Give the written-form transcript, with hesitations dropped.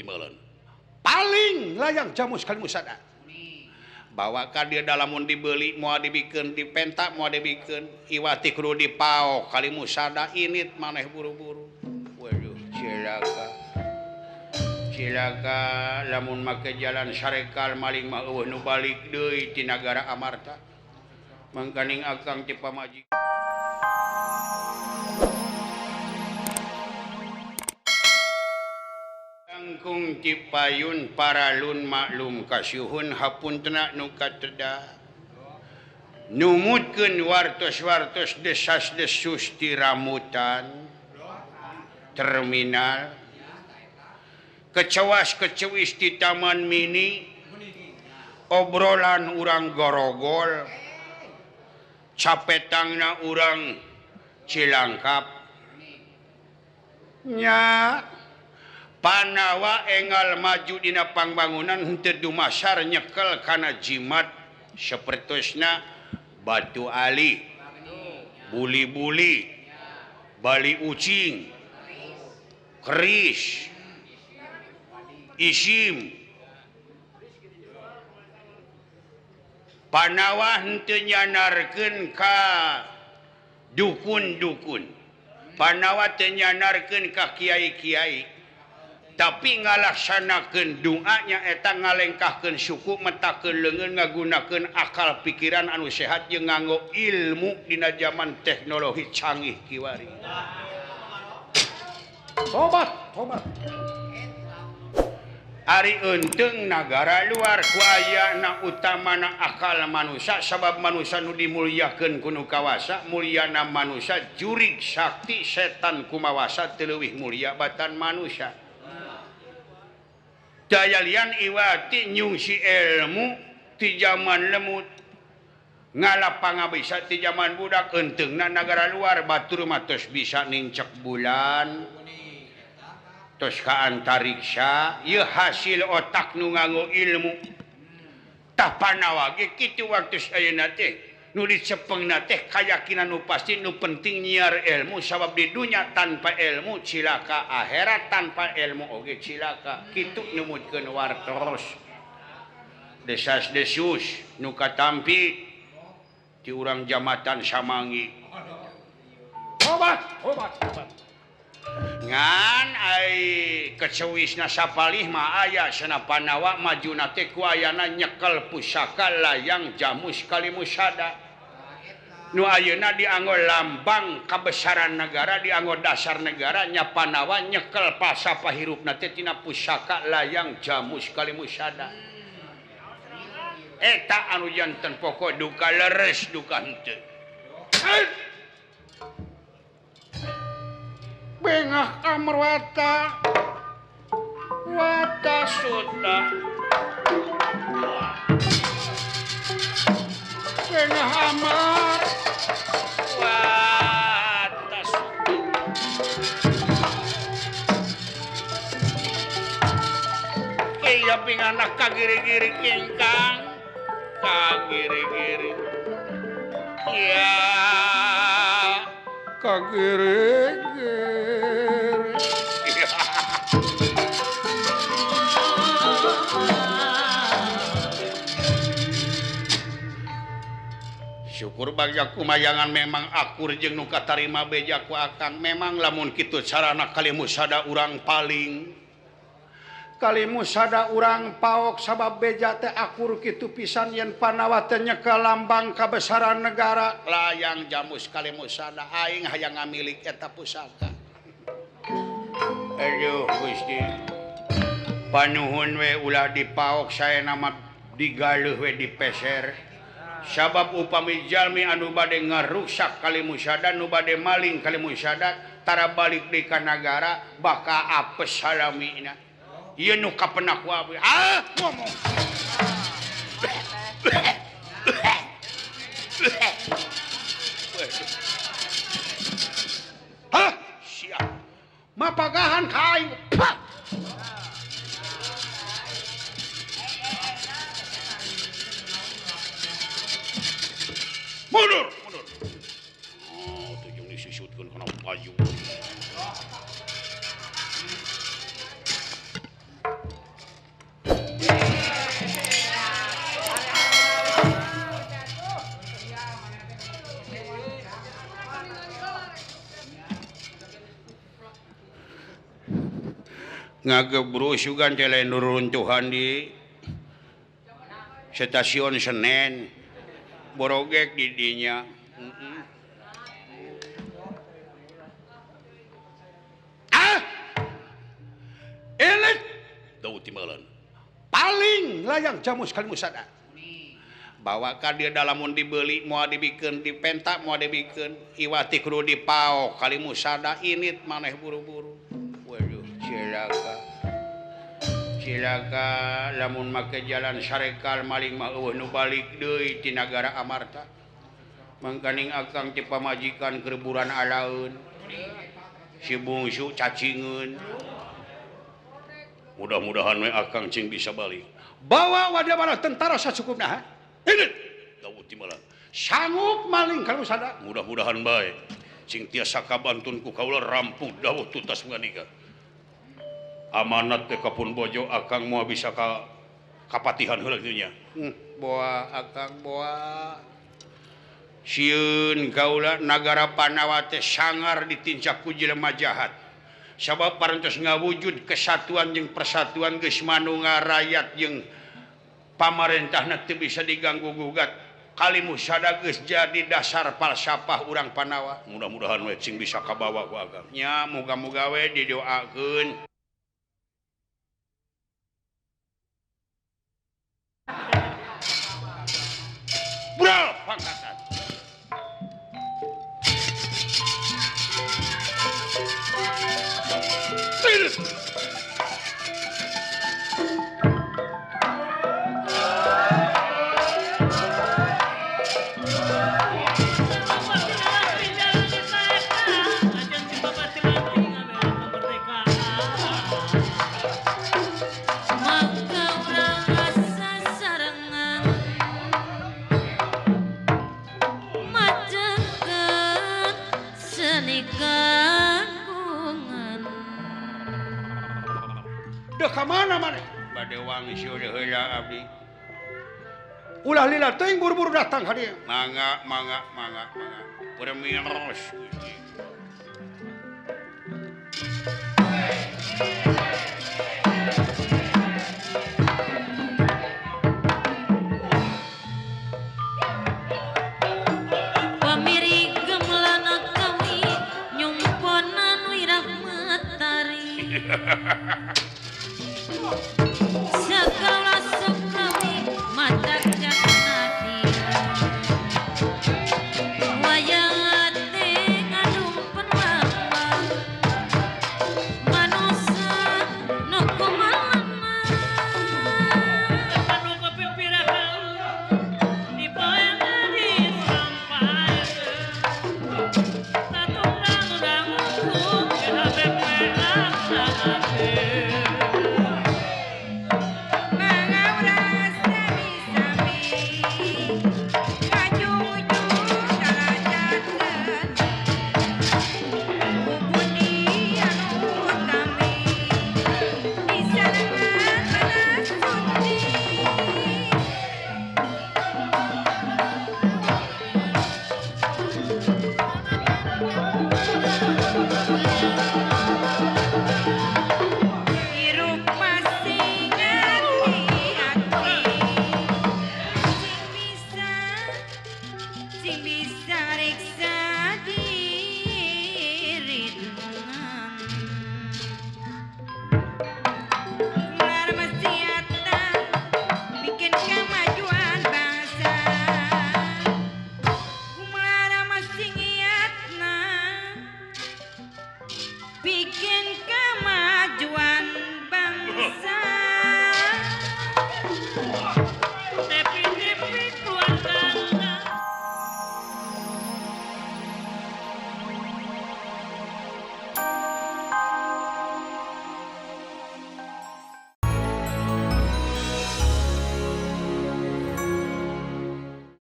timeuleun. Paling layang jamus kalimusada. Bawa ka dieu dalamun dibeli moal dibikeun dipenta moal dibikeun iwati kudu dipaok kalimusada init maneh buru-buru. Waduh cilaka. Cilaka lamun make jalan sarekal maling mah eueuh nu balik deui ti nagara Amarta. Mangkaning akang ti pamajikan. Langkung tipayun paralun maklum kasuhun hapuntena nu kateda numutkeun wartos-wartos desas-desus ti ramutan terminal kecewas-kecewis di taman mini obrolan urang gorogol capetangna urang Cilangkap nya Panawa engal maju dina pangbangunan henteu dumasar nyekel kana jimat sapertosna Batu Ali, Buli-buli, Bali Ucing, Keris, Isim. Panawa henteu nyanarkeun ka dukun-dukun. Panawa teu nyanarkeun ka kiai-kiai. Tapi ngalaksanakeun doanya eta ngalengkahkeun suku metakeun leungeun ngagunakeun akal pikiran anu sehat jeung nganggo ilmu dina zaman teknologi canggih kiwari. Tobat, tobat. Ari eunteung nagara luar ku ayana utamana akal manusia sabab manusia nu dimulyakeun ku nu kawasa mulyana manusia jurig sakti setan kumawasa teu leuwih mulya batan manusia. Daya lian iwati nyungsi ilmu ti zaman lemut ngalapanga bisa ti zaman budak eunteungna nagara luar batur mah tos bisa nincek bulan tos ka antariksa ieu hasil otak nu nganggo ilmu tah Panawa ge kitu waktu ayeuna teh nu dicepengna teh kayakinan nu pasti nu penting nyiar ilmu sabab di dunya tanpa ilmu cilaka akhirat tanpa ilmu oge cilaka kitu numutkeun wartos desas-desus nu katampi ti urang jamatan Samangi. Tobat, tobat, tobat. Ngan ai kecewisna sapalih mah aya cenah Panawa majuna teh ku ayana nyekel pusaka layang jamus kalimusada nu ayeuna dianggo lambang kabesaran negara dianggo dasar negara nya Panawa nyekel falsafah hirupna teh tina pusaka layang jamus kalimusada eta anu janten pokok duka leres duka henteu. Bengah amarwata wata suta bengah amar wata suta kaya pinganak kagiri-giri kingkang kagiri-giri ya kagiri-giri. Syukur bagja kumayangan memang akur jeung nu katarima beja ku akang memang lamun kitu carana kalimusada urang paling kalimusada urang paok sabab beja teh akur kitu pisan yen Panawa teh nyekel lambang kabesaran negara layang jamus kalimusada aing hayang ngamilik eta pusaka. Aduh Gusti panuhun we ulah dipaok saena mah digaleuh we dipeser sabab upami jalmi anu bade ngaruksak kalimusada nu bade maling kalimusada tara balik deui ka nagara bakal apes salamina ieu nu kapenak ku abdi ah ngomong. Hah siap mapagahan ka aing. Mundur, mundur. Oh, tujung disusutkeun kana baju. Ngagebrus sugan teh lain ruruntuhan di stasiun Senen. Borogek di dinya. Ah! Elit dau timbalan. Paling layang jamus kalimusada. Bawa ka dia dalamun dibeli moal dibikeun dipenta moal dibikeun iwati kudu dipaok kalimusada init maneh buru-buru. Waduh cilaka. Cilaka lamun make jalan sarekal maling mah eueuh nu balik deui ti nagara Amarta. Mangkaning akang ti pamajikan keur buran alaeun. Si bungsu cacingeun. Mudah-mudahan we akang cing bisa balik. Bawa wadah mana tentara sacukupna ha? Ini dawuh timbalan. Sanggup maling kalau sada. Mudah-mudahan bae. Sing tiasa kabantun ku kaula rampung dawuh tuntas ngandika. Amanat teh kapun bojo akang moal bisa ka kapatihan heula kitu nya. Boa akang boa. Sieun kaula nagara Panawa teh sangar ditincak ku jelema jahat. Sabab parantos ngawujud kesatuan jeung persatuan geus manunggal rakyat jeung pamarentahna teu bisa diganggu gugat. Kalimusada geus jadi dasar falsafah urang Panawa. Mudah-mudahan we cing bisa kabawa ku agam. Nya muga-muga we didoakeun. Bro, pangkatan. Mana mana bade wangsul heula abdi ulah lila teuing buru-buru datang ka dieu mangga mangga mangga mangga permios Gusti.